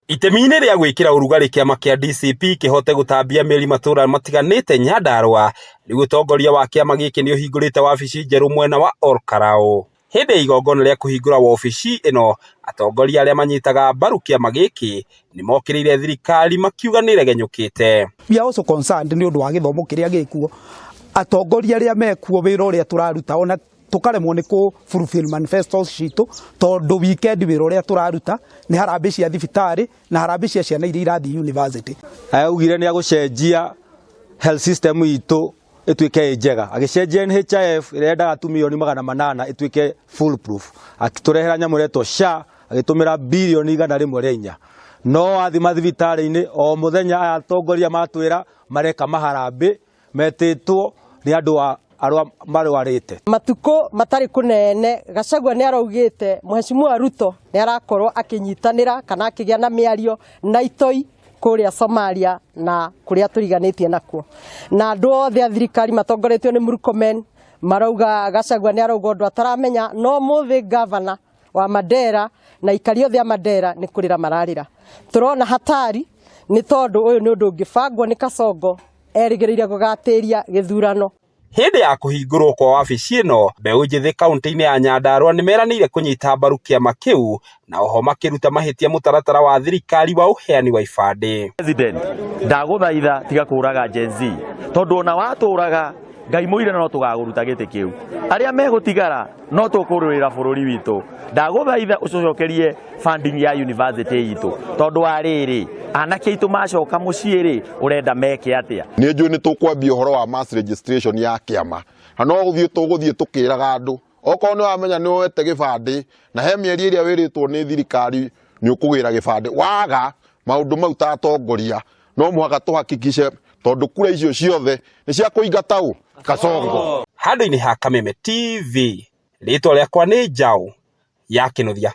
Itemi-inĩ rĩa gwĩkĩra ũrugarĩ kĩama kĩa DCP kĩhote gũtambia mĩri matũra matiganĩte Nyandarua, rĩu ũtongoria wa kĩama gĩkĩ nĩ ũhingũrĩte wabici njerũ mwena wa Olkalou. Hĩndĩ ya igongona rĩa kũhingũra wabici ĩno, atongoria arĩa manyitaga mbaru kĩama gĩkĩ nĩ mokĩrĩire thirikari makiuga nĩ ĩregenyũkĩte. We are also concerned nĩ ũndũ wa gĩthomo kĩrĩa gĩkuo, atongoria arĩa mekuo, wĩra ũrĩa tũraruta, ona tũkaremwo nĩ kũ fulfill manifestos citũ, tondũ weekend wĩra ũrĩa tũraruta nĩ harambĩ cia thibitarĩ na harambĩ cia ciana iria irathiĩ university. Augire nĩ agũcenjia health system itũ ĩtuĩke ĩ njega, agĩcenjia NHIF ĩrĩa yendaga tu 800,000,000 ĩtuĩke full proof, akĩtũrehera nyamũ ĩretwo SHA, agĩtũmĩra 104,000,000,000. No wathiĩ mathibitarĩ-inĩ o mũthenya, aya atongoria matwĩra mareka maharambĩ metĩtwo nĩ andũ a arĩa marwarĩte. Matukũ matarĩ kũnene, Gachagua nĩ araugĩte Mheshimiwa Ruto nĩ arakorwo akĩnyitanĩra kana akĩgĩa na mĩario na itoi kũrĩa Somalia na kũrĩa tũriganĩtie nakuo, na andũ othe a thirikari matongoretio nĩ Murkomen marauga Gachagua nĩ arauga ũndũ ataramenya. No mũthĩ gavana wa Mandera na ikari othe a Mandera nĩ kũrĩra mararĩra. Tũrona hatari nĩ tondũ ũyũ nĩ ũndũ ũngĩbangwo nĩ Kasongo erĩgĩrĩire gũgatĩria gĩthurano. Hĩndĩ ya kũhingũrwo kwa wabici ĩno, mbeũ njĩthĩ kaunti-inĩ ya Nyandarua nĩ meranĩire kũnyita mbaru kĩama kĩu na oho makĩruta mahĩtia mũtaratara wa thirikari wa ũheani wa ibandĩ. President, ndagũthaitha tiga kũraga Gen Z, tondũ ona watũraga Ngai mũire no tũgagũruta gĩtĩ kĩu, arĩa megũtigara no tũkũrũĩra bũrũri witũ. Ndagũthaitha ũcocokerie funding ya university itũ, tondũ wa rĩrĩ, anake aitũ macoka mũciĩ rĩ, ũrenda meke atĩa? Nĩ njũĩ nĩ tũkwambia ũhoro wa mass registration ya kĩama, na no gũthiĩ tũgũthiĩ tũkĩraga andũ, okorwo nĩ wamenya nĩ woete gĩbandĩ na he mĩeri ĩrĩa wĩrĩtwo nĩ thirikari nĩ ũkũgĩra gĩbandĩ, waga maũndũ mau, ta atongoria no mũhaka tũhakikice, tondũ kura icio ciothe nĩ cia kũingata ũ Kasongo. Handũ-inĩ ha Kameme TV, rĩtwa rĩakwa nĩ Njaũ ya Kĩnuthia.